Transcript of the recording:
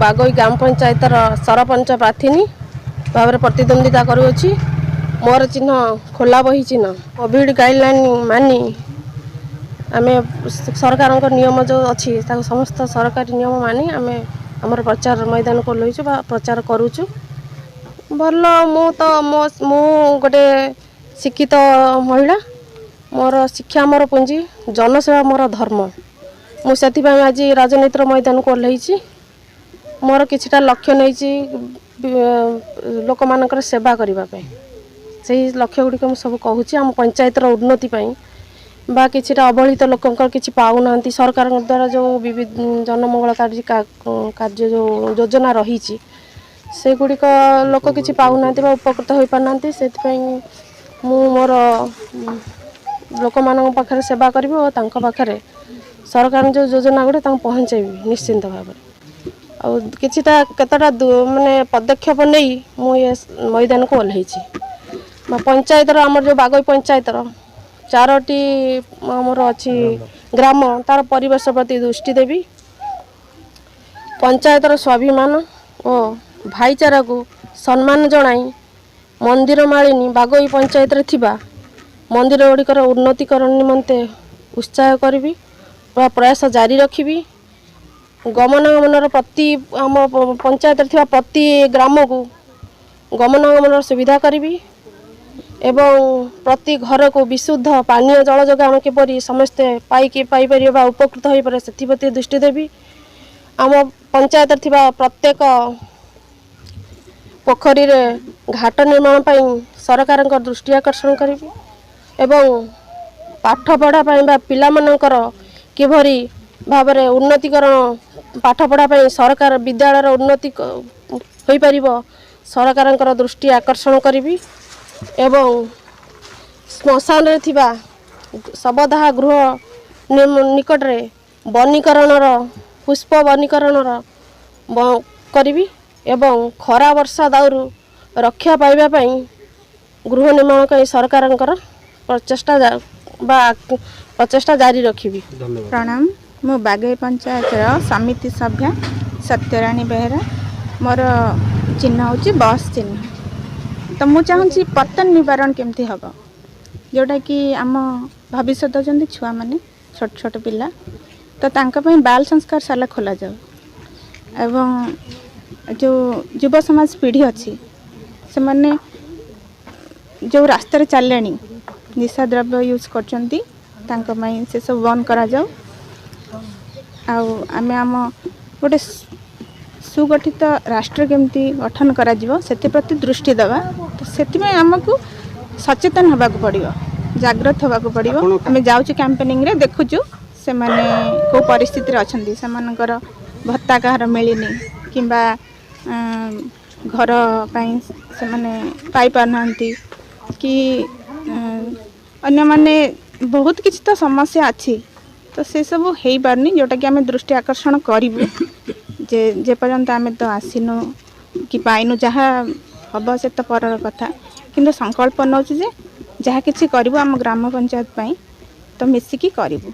ବାଗୋଇ ଗ୍ରାମ ପଞ୍ଚାୟତର ସରପଞ୍ଚ ପ୍ରାର୍ଥିନୀ ଭାବରେ ପ୍ରତିଦ୍ୱନ୍ଦିତା କରୁଅଛି। ମୋର ଚିହ୍ନ ଖୋଲା ବହି ଚିହ୍ନ। କୋଭିଡ଼ ଗାଇଡ଼ଲାଇନ୍ ମାନି ଆମେ ସରକାରଙ୍କ ନିୟମ ଯେଉଁ ଅଛି, ତାକୁ ସମସ୍ତ ସରକାରୀ ନିୟମ ମାନି ଆମେ ଆମର ପ୍ରଚାର ମଇଦାନକୁ ଓହ୍ଲାଇଛୁ ବା ପ୍ରଚାର କରୁଛୁ। ଭଲ, ମୁଁ ତ ମୋ ମୁଁ ଗୋଟେ ଶିକ୍ଷିତ ମହିଳା। ମୋର ଶିକ୍ଷା ମୋର ପୁଞ୍ଜି, ଜନସେବା ମୋର ଧର୍ମ। ମୁଁ ସେଥିପାଇଁ ଆଜି ରାଜନୀତିର ମଇଦାନକୁ ଓହ୍ଲାଇଛି। ମୋର କିଛିଟା ଲକ୍ଷ୍ୟ ନେଇଛି ଲୋକମାନଙ୍କର ସେବା କରିବା ପାଇଁ। ସେଇ ଲକ୍ଷ୍ୟ ଗୁଡ଼ିକ ମୁଁ ସବୁ କହୁଛି। ଆମ ପଞ୍ଚାୟତର ଉନ୍ନତି ପାଇଁ ବା କିଛିଟା ଅବହେଳିତ ଲୋକଙ୍କର କିଛି ପାଉନାହାନ୍ତି, ସରକାରଙ୍କ ଦ୍ୱାରା ଯେଉଁ ବିବିଧ ଜନମଙ୍ଗଳ କାର୍ଯ୍ୟ ଯେଉଁ ଯୋଜନା ରହିଛି, ସେଗୁଡ଼ିକ ଲୋକ କିଛି ପାଉନାହାନ୍ତି ବା ଉପକୃତ ହୋଇପାରୁନାହାନ୍ତି। ସେଥିପାଇଁ ମୁଁ ମୋର ଲୋକମାନଙ୍କ ପାଖରେ ସେବା କରିବି ଓ ତାଙ୍କ ପାଖରେ ସରକାରଙ୍କ ଯେଉଁ ଯୋଜନା ଗୁଡ଼ିକ ତାଙ୍କୁ ପହଞ୍ଚାଇବି ନିଶ୍ଚିନ୍ତ ଭାବରେ। ଆଉ କିଛିଟା କେତେଟା ମାନେ ପଦକ୍ଷେପ ନେଇ ମୁଁ ଏ ମଇଦାନକୁ ଓହ୍ଲାଇଛି। ବା ପଞ୍ଚାୟତର, ଆମର ଯେଉଁ ବାଗୋଇ ପଞ୍ଚାୟତର ଚାରୋଟି ଆମର ଅଛି ଗ୍ରାମ, ତାର ପରିବେଶ ପ୍ରତି ଦୃଷ୍ଟି ଦେବି। ପଞ୍ଚାୟତର ସ୍ୱାଭିମାନ ଓ ଭାଇଚାରାକୁ ସମ୍ମାନ ଜଣାଇ ମନ୍ଦିର ମାଳିନୀ ବାଗୋଇ ପଞ୍ଚାୟତରେ ଥିବା ମନ୍ଦିର ଗୁଡ଼ିକର ଉନ୍ନତିକରଣ ନିମନ୍ତେ ଉତ୍ସାହ କରିବି ବା ପ୍ରୟାସ ଜାରି ରଖିବି। ଗମନାଗମନର ପ୍ରତି ଆମ ପଞ୍ଚାୟତରେ ଥିବା ପ୍ରତି ଗ୍ରାମକୁ ଗମନାଗମନର ସୁବିଧା କରିବି ଏବଂ ପ୍ରତି ଘରକୁ ବିଶୁଦ୍ଧ ପାନୀୟ ଜଳ ଯୋଗାଣ କିପରି ସମସ୍ତେ ପାଇକି ପାଇପାରିବେ ବା ଉପକୃତ ହୋଇପାରିବେ, ସେଥିପ୍ରତି ଦୃଷ୍ଟି ଦେବି। ଆମ ପଞ୍ଚାୟତରେ ଥିବା ପ୍ରତ୍ୟେକ ପୋଖରୀରେ ଘାଟ ନିର୍ମାଣ ପାଇଁ ସରକାରଙ୍କ ଦୃଷ୍ଟି ଆକର୍ଷଣ କରିବି ଏବଂ ପାଠପଢ଼ା ପାଇଁ ବା ପିଲାମାନଙ୍କର କିଭଳି ଭାବରେ ଉନ୍ନତିକରଣ, ପାଠପଢ଼ା ପାଇଁ ସରକାର ବିଦ୍ୟାଳୟର ଉନ୍ନତି ହୋଇପାରିବ, ସରକାରଙ୍କର ଦୃଷ୍ଟି ଆକର୍ଷଣ କରିବି ଏବଂ ଶ୍ମଶାନରେ ଥିବା ଶବଦାହ ଗୃହ ନିକଟରେ ବନୀକରଣର, ପୁଷ୍ପ ବନୀକରଣର କରିବି ଏବଂ ଖରା ବର୍ଷା ଦାଉରୁ ରକ୍ଷା ପାଇବା ପାଇଁ ଗୃହ ନିର୍ମାଣ ପାଇଁ ସରକାରଙ୍କର ପ୍ରଚେଷ୍ଟା ବା ପ୍ରଚେଷ୍ଟା ଜାରି ରଖିବି। ଧନ୍ୟବାଦ। ପ୍ରଣାମ। ମୁଁ ବାଗେଇ ପଞ୍ଚାୟତର ସମିତି ସଭ୍ୟା ସତ୍ୟରାଣୀ ବେହେରା। ମୋର ଚିହ୍ନ ହେଉଛି ବସ୍ ଚିହ୍ନ। ତ ମୁଁ ଚାହୁଁଛି ପତନ ନିବାରଣ କେମିତି ହେବ, ଯେଉଁଟାକି ଆମ ଭବିଷ୍ୟତ ହେଉଛନ୍ତି ଛୁଆମାନେ, ଛୋଟ ଛୋଟ ପିଲା। ତ ତାଙ୍କ ପାଇଁ ବାଲ ସଂସ୍କାର ଶାଳା ଖୋଲାଯାଉ ଏବଂ ଯେଉଁ ଯୁବ ସମାଜ ପିଢ଼ି ଅଛି, ସେମାନେ ଯେଉଁ ରାସ୍ତାରେ ଚାଲିଲେଣି, ନିଶା ଦ୍ରବ୍ୟ ୟୁଜ୍ କରୁଛନ୍ତି, ତାଙ୍କ ପାଇଁ ସେସବୁ ବନ୍ଦ କରାଯାଉ। ଆଉ ଆମେ ଆମ ଗୋଟେ ସୁଗଠିତ ରାଷ୍ଟ୍ର କେମିତି ଗଠନ କରାଯିବ, ସେଥିପ୍ରତି ଦୃଷ୍ଟି ଦେବା। ତ ସେଥିପାଇଁ ଆମକୁ ସଚେତନ ହେବାକୁ ପଡ଼ିବ, ଜାଗ୍ରତ ହେବାକୁ ପଡ଼ିବ। ଆମେ ଯାଉଛୁ କ୍ୟାମ୍ପେନିଂରେ, ଦେଖୁଛୁ ସେମାନେ କେଉଁ ପରିସ୍ଥିତିରେ ଅଛନ୍ତି। ସେମାନଙ୍କର ଭତ୍ତା କାହାର ମିଳିନି କିମ୍ବା ଘର ପାଇଁ ସେମାନେ ପାଇପାରୁନାହାନ୍ତି କି ଅନ୍ୟମାନେ ବହୁତ କିଛି ତ ସମସ୍ୟା ଅଛି। ତ ସେସବୁ ହେଇପାରୁନି, ଯେଉଁଟାକି ଆମେ ଦୃଷ୍ଟି ଆକର୍ଷଣ କରିବୁ ଯେ ଯେପର୍ଯ୍ୟନ୍ତ ଆମେ ତ ଆସିନୁ କି ପାଇନୁ, ଯାହା ହେବ ସେ ତ ପରର କଥା, କିନ୍ତୁ ସଂକଳ୍ପ ନେଉଛୁ ଯେ ଯାହା କିଛି କରିବୁ ଆମ ଗ୍ରାମ ପଞ୍ଚାୟତ ପାଇଁ ତ ମିଶିକି କରିବୁ।